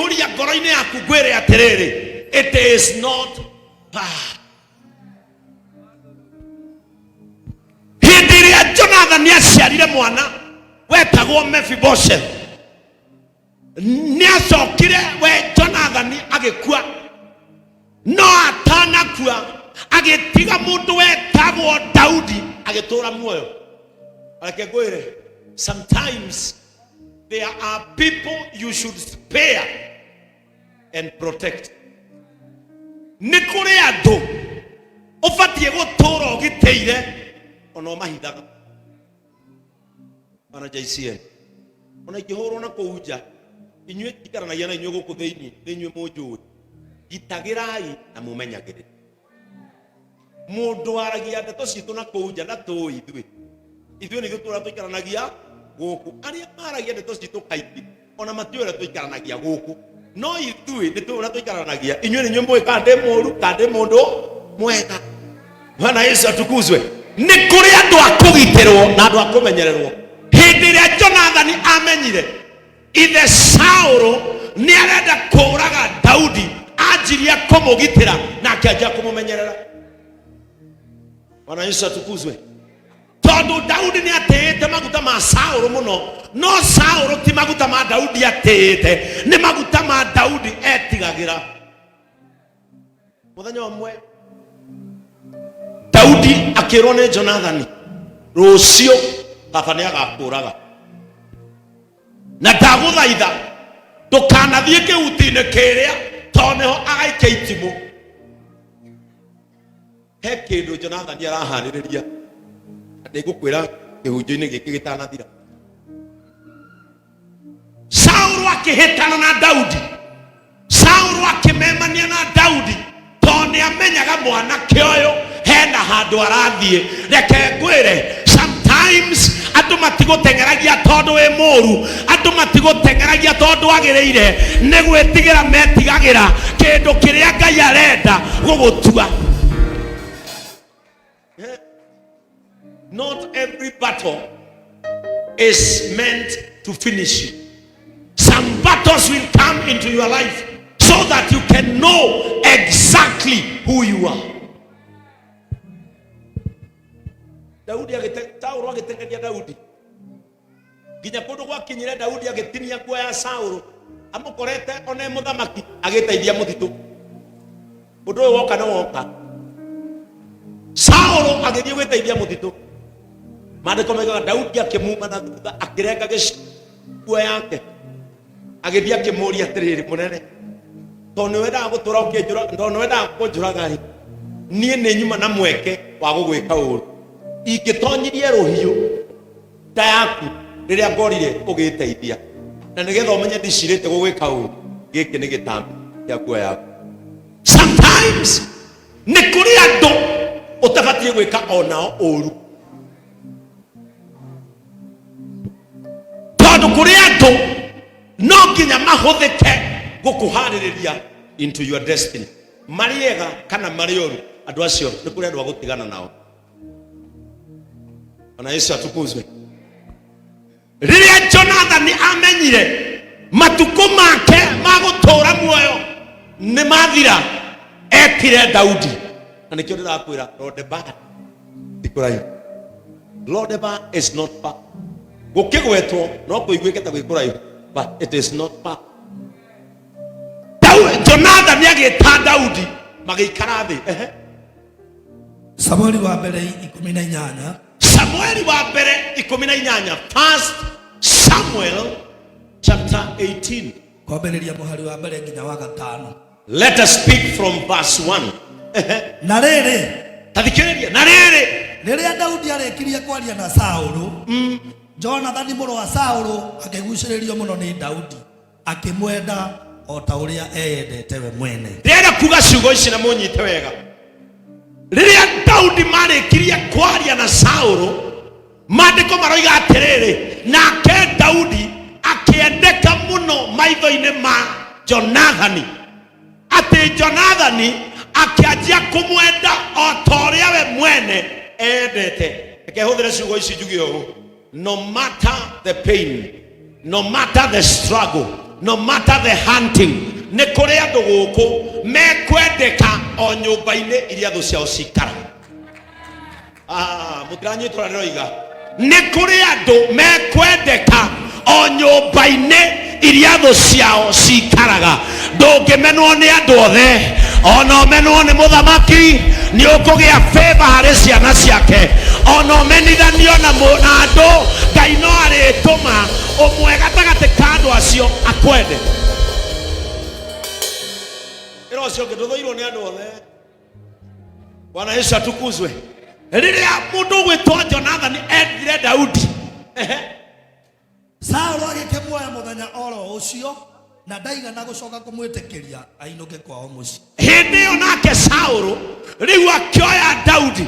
gũkũihũria ngoro-inĩ yaku ngwĩre atĩrĩrĩ, it is not bad. Hĩndĩ ĩrĩa Jonathani aciarire mwana wetagwo Mefiboshethu, nĩ acokire we Jonathani agĩkua, no atanakua agĩtiga mũndũ wetagwo Daudi agĩtũra muoyo. Reke ngwĩre, sometimes there are people you should spare and protect. Nĩ kũrĩ andũ ũbatiĩ gũtũra ũgitĩire ona ũmahithaga. Bana JCN, ona ingĩhũrwo na kũu nja, inyuĩ ikaranagia na inyuĩ gũkũ thĩinĩ, nĩ inyuĩ mũnjũĩ. Gitagĩrai na mũmenyagĩrĩre. Mũndũ waragia ndeto citũ na kũu nja ndatũĩ ithuĩ. Ithuĩ nĩ ithuĩ tũrĩa tũikaranagia gũkũ. Arĩa maragia ndeto citũ kaingĩ ona matiũĩ ũrĩa tũikaranagia gũkũ, no ithuĩ nĩ tũĩ ũrĩa tũikaranagia. Inyuĩ nĩ inyuĩ mũĩ kana ndĩ mũũru kana ndĩ mũndũ mwega. Bwana Yesu atukuzwe. Nĩ kũrĩ andũ a kũgitĩrwo na andũ a kũmenyererwo. Hĩndĩ ĩrĩa Jonathani amenyire ithe Saũlũ nĩ arenda kũũraga Daudi, anjirie kũmũgitĩra na akĩanjia kũmũmenyerera. Bwana Yesu atukuzwe. Tondũ Daudi nĩ atĩĩte maguta ma Saũlũ mũno, no Saũlũ ti maguta ma Daudi atĩĩte, nĩ maguta ma Daudi etigagĩra. Mũthenya ũmwe Daudi akĩrwo nĩ Jonathani, rũciũ baba nĩ agakũraga, na ndagũthaitha ndũkanathiĩ kĩhuti-inĩ kĩrĩa, tondũ nĩho agaikia itimũ. He kĩndũ Jonathani araharĩrĩria, na ndĩgũkwĩra kĩhunjio-inĩ gĩkĩ gĩtanathira. Saũlũ akĩhĩtana na Daudi, Saũlũ akĩmemania na Daudi, tondũ nĩ amenyaga mwanake ũyũ hena handũ arathiĩ. Reke ngwĩre, sometimes andũ matigũteng'eragia tondũ wĩ mũru, andũ matigũteng'eragia tondũ agĩrĩire, nĩ gwĩtigĩra metigagĩra kĩndũ kĩrĩa Ngai arenda gũgũtua. Not every battle is meant to finish you. Some battles will come into your life so that you can know exactly who you are. Daudi agĩte Saũlũ agĩteng'eria Daudi nginya kũndũ gwakinyire Daudi agĩtinia nguo ya Saũlũ amũkorete one mũthamaki agĩteithia mũtitũ. Ũndũ ũyũ woka nĩ woka. Saũlũ agĩthiĩ gwĩteithia mũtitũ. Maandĩko moigaga Daudi akĩmuma na thutha akĩrenga nguo yake, agĩthiĩ akĩmũria atĩrĩrĩ, mũnene, tondũ nĩ wendaga gũtũra ũkĩnjũra, tondũ nĩ wendaga kũnjũraga rĩ, niĩ nĩ nyuma na mweke wa gũgwĩka ũru. Ingĩtonyirie rũhiũ nda yaku rĩrĩa ngorire ũgĩteithia, na nĩgetha ũmenye ndicirĩte gũgwĩka ũru, gĩkĩ nĩ gĩtambi kĩa nguo yaku. Sometimes nĩ kũrĩ andũ ũtabatiĩ gwĩka onao ũru, tondũ kũrĩ andũ no nginya mahũthĩke gũkũharĩrĩria into your destiny, marĩ ega kana marĩ oru. Andũ acio nĩ kũrĩ andũ a gũtigana nao. Bwana Yesu atukuzwe. Rĩrĩa Jonathani amenyire matukũ make ma gũtũũra muoyo nĩ mathira, etire Daudi. Na nĩkĩo ndĩrakwĩra Lodeba ti kũraihu. Lodeba is not far. Gũkĩgwetwo no kũiguĩke ta gwĩ kũraihu, but it is not far. Jonathani agĩta Daudi magĩikara thĩ. Ehe. Samueli wa mbere 18. Samueli wa mbere 18, First Samuel chapter 18. Kwambĩrĩria mũhari wa mbere nginya wa gatano. Let us speak from verse 1. Na rĩrĩ, Tathikĩrĩria. Na rĩrĩ, rĩrĩa Daudi arĩkirie kwaria na Saũlũ, Jonathani mũrũ wa Saũlũ akĩgucĩrĩrio mũno nĩ Daudi, akĩmwenda o ta ũrĩa eyendete we mwene. Ndĩrenda kuga ciugo ici na mũnyite wega. Rĩrĩa Daudi marĩkirie kwaria na Saũlũ, maandĩko maroiga atĩrĩrĩ, nake Daudi akĩendeka mũno maitho-inĩ ma Jonathani, atĩ Jonathani akĩanjia kũmwenda o ta ũrĩa we mwene endete. Reke hũthĩre ciugo ici njuge ũũ, no matter the pain, no matter the struggle, No matter the hunting, nĩ kũrĩ andũ gũkũ mekwendeka o nyũmba-inĩ iria thũ ciao cikara. Ah, mũtiranyitwo ũrĩa ndĩroiga. Nĩ kũrĩ andũ mekwendeka o nyũmba-inĩ iria thũ ciao cikaraga. Ndũngĩmenwo nĩ andũ othe, ona ũmenwo nĩ mũthamaki nĩ ũkũgĩa favor harĩ ciana ciake, ona ũmenithanio na na andũ, Ngai no arĩtũma ũmwe gatagatĩ ka andũ acio akwende. Ĩra ũcio ũngĩ, ndũthũirwo nĩ andũ othe. Bwana Yesu atukuzwe. Rĩrĩa mũndũ ũgwĩtwo Jonathani endire Daudi, ehe, Saũlũ agĩkĩmuoya mũthenya o ro ũcio na ndaigana gũcoka kũmwĩtĩkĩria ainũke kwao mũciĩ. Hĩndĩ ĩyo nake Saũlũ rĩu akĩoya Daudi.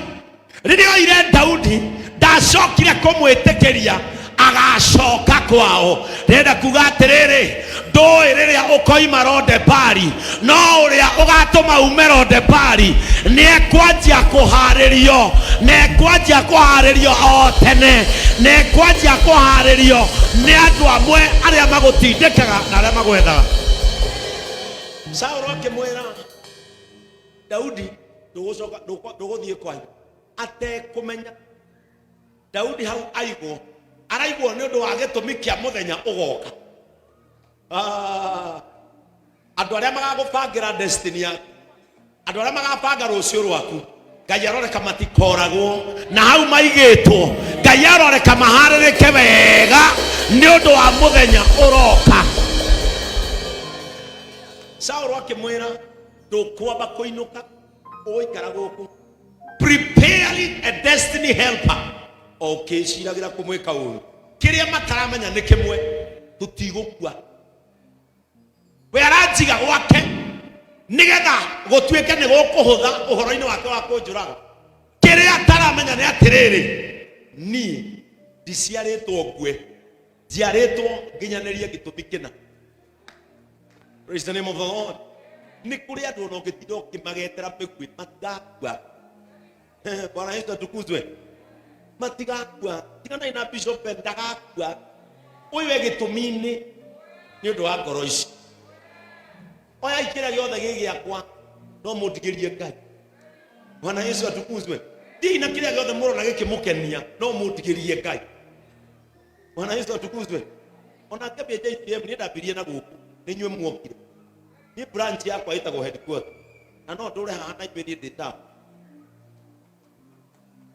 Rĩrĩa oire Daudi, ndacokire kũmwĩtĩkĩria agacoka kwao. Ndĩrenda kuga atĩrĩrĩ, ndũĩ rĩrĩa ũkoima Lodebari, no ũrĩa ũgatũma ume Lodebari nĩ ekwanjia kũharĩrio, nĩ ekwanjia kũharĩrio o tene, nĩ ekwanjia kũharĩrio nĩ andũ amwe arĩa magũtindĩkaga na arĩa magwethaga. Saũlũ akĩmwĩra Daudi, ndũgũcoka, ndũgũthiĩ kwanyu, atekũmenya Daudi hau aigwo araigwo nĩ ũndũ wa gĩtũmi kĩa mũthenya ũgoka. Ah, andũ arĩa magagũbangĩra destiny yaku, andũ arĩa magabanga rũciũ rwaku, Ngai aroreka matikoragwo na hau maigĩtwo. Ngai aroreka maharĩrĩke wega nĩ ũndũ wa mũthenya ũroka. Saũlũ akĩmwĩra, ndũkwamba kũinũka, ũgũikara gũkũ preparing a destiny helper, o ũkĩciragĩra kũmwĩka ũru. Kĩrĩa mataramenya nĩ kĩmwe, tũtigũkua. We aranjiga gwake nĩgetha gũtuĩke nĩ gũkũhũtha ũhoro-inĩ wake wa kũnjũraga. Kĩrĩa ataramenya nĩ atĩrĩrĩ, niĩ ndiciarĩtwo ngue, njiarĩtwo nginyanĩrie gĩtũmi kĩna. Praise the name of the Lord. Nĩ kũrĩ andũ ona ũngĩtinda ũkĩmagetera mĩguĩ matigakua. Bwana Yesu atukuzwe. Matigakua. Tiganai na Bishop Ben, ndagakua. Ũyũ e gĩtũmi-inĩ nĩ ũndũ wa ngoro ici. Oyai kĩrĩa gĩothe gĩ gĩakwa no mũndigĩrie Ngai. Bwana Yesu atukuzwe. Thiĩi na kĩrĩa gĩothe mũrona gĩkĩmũkenia no mũndigĩrie Ngai. Bwana Yesu atukuzwe. Ona ngĩambia JTM niĩ ndambirie na gũkũ, nĩ inyuĩ muokire. Niĩ branch yakwa ĩtagwo headquarter na no ndũre haha na inyuĩ, niĩ ndĩ town.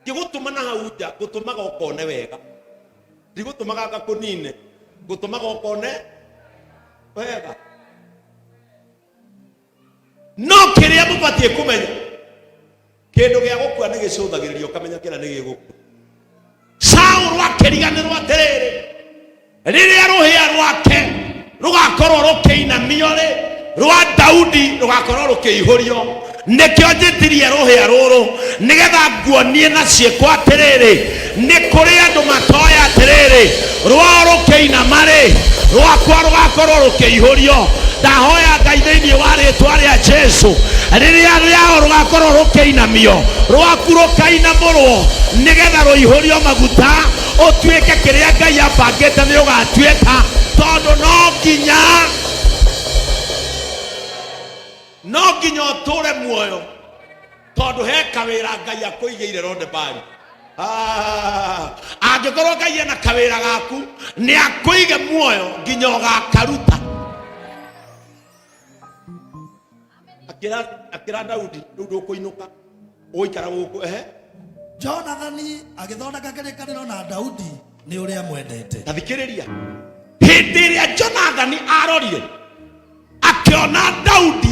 Ngĩgũtũma na hau nja, ngũtũmaga ũkone wega, ndigũtũmaga ngakũnine, ngũtũmaga ũkone wega. No kĩrĩa mũbatiĩ kũmenya, kĩndũ gĩa gũkua nĩ gĩcũthagĩrĩrio, ũkamenya kĩrĩa nĩ gĩgũkua. Saũlũ akĩriganĩrwo atĩrĩrĩ, rĩrĩa rũhĩa rwake rũgakorwo rũkĩinamio rĩ, rwa Daudi rũgakorwo rũkĩihũrio. Nĩkĩo njĩtirie rũhĩa rũrũ, nĩgetha nguonie na ciĩko atĩrĩrĩ, nĩ kũrĩ andũ matoĩ atĩrĩrĩ, rwao rũkĩinama rĩ, rwakwa rũgakorwo rũkĩihũrio. Ndahoya Ngai thĩinĩ wa rĩtwa rĩa Jesu, rĩrĩa rĩao rũgakorwo rũkĩinamio, rwaku rũkainamũrwo, nĩgetha rũihũrio maguta, ũtuĩke kĩrĩa Ngai abangĩte nĩ ũgatuĩka, tondũ no nginya ũtũre muoyo, tondũ he kawĩra Ngai akũigĩire Lodebari. Ah, angĩkorwo Ngai ena kawĩra gaku, nĩ akũige muoyo nginya ũgakaruta. Akĩra Daudi, rĩu ndũkũinũka, ũgũikara gũkũ. Ehe. Jonathani agĩthondeka kĩrĩkanĩro na Daudi nĩ ũrĩa mwendete. Ta thikĩrĩria, hĩndĩ ĩrĩa Jonathani arorire akĩona Daudi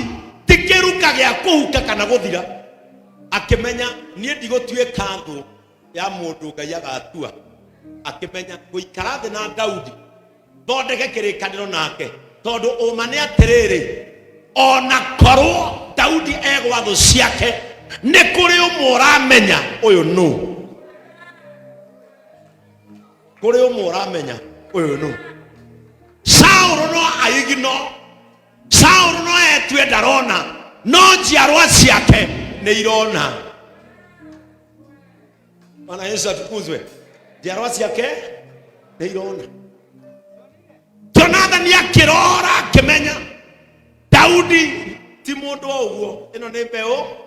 ti kĩruka gĩa kũhuka kana gũthira, akĩmenya niĩ ndigũtuĩka thũ ya mũndũ Ngai agatua. Akĩmenya gũikara thĩ na Daudi, thondeke kĩrĩkanĩro nake, tondũ ũma nĩ atĩrĩrĩ, ona korwo Daudi egwa thũ ciake, nĩ kũrĩ ũmwe ũramenya ũyũ nũ, kũrĩ ũmwe ũramenya ũyũ nũ. Saũlũ no aigino, Saũlũ no etue ndarona, no njiarwa ciake nĩ irona. Bwana Yesu atukuzwe. Njiarwa ciake nĩ irona. Jonathan Jonathani akĩrora akĩmenya Daudi ti mũndũ wa ũguo. Ĩno nĩ mbeũ.